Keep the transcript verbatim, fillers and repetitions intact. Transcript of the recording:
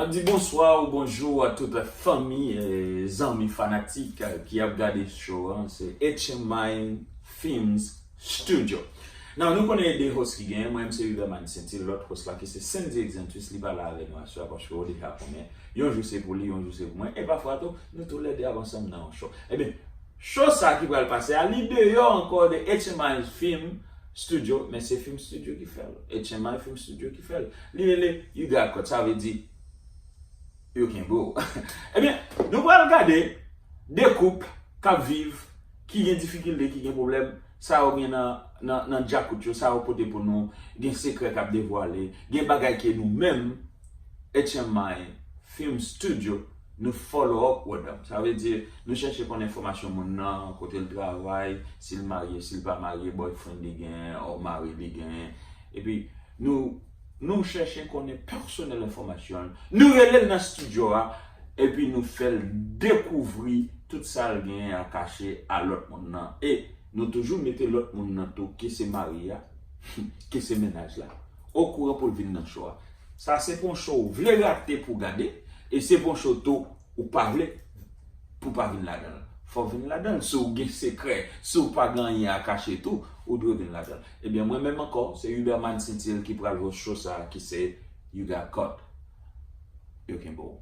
Di bonswa ou bonjou a tout fanmi, eh, zanmi fanatik, eh, ki ap gade show an. Se H M I Films Studio. Nan, nou konnen de host ki genyen, mwen menm se Huberman Saintil, lòt host la ki se Sandy Exantus, li pa la avèk nou aswè a paske ou deja konnen, yon jou se pou li, yon jou se pou mwen, e pafwa tou, nou toulède ap ansanm nan yon show. Ebyen, show sa ki pral pase a, li deyò ankò de H M I Film Studio, men se Film Studio ki fè l. H M I Film Studio ki fè l. Li rele You Got Caught, sa vle di yo kenbe w. Ebyen, nou pral gade de koup k ap viv, ki gen difikilte, ki gen pwoblèm, sa yo gen nan, nan, nan djakout yo, sa yo pote pou nou, gen sekrè k ap devwale, gen bagay ke nou menm, H M I Film Studio, nou follow up with them. Sa vle di, nou chèche konn enfòmasyon moun nan, kote l travay, si l marye, si l pa marye, boyfriend li gen, or mari li gen. Epi, nou, nou chèche konnen pèsonèl enfòmasyon l. Nou rele l nan studio a, epi nou fè l dekouvri tout sa l genyen a kache a lòt moun nan. E nou toujou mete lòt moun nan tou, ke se mari a, ke se mennaj la, okouran pou l vin nan show a. Sa se pa yon show ou vle rate pou gade, e se pa yon show tou ou pa vle pou pa vin ladan l. Fò w vin ladan l. Si w gen sekrè, si w pa gen anyen a kache tou, ou dwe vin ladan l. Ebyen, mwen menm ankò, se Huberman Saintil ki pral host show sa a ki se You Got Caught. Yo kenbe w.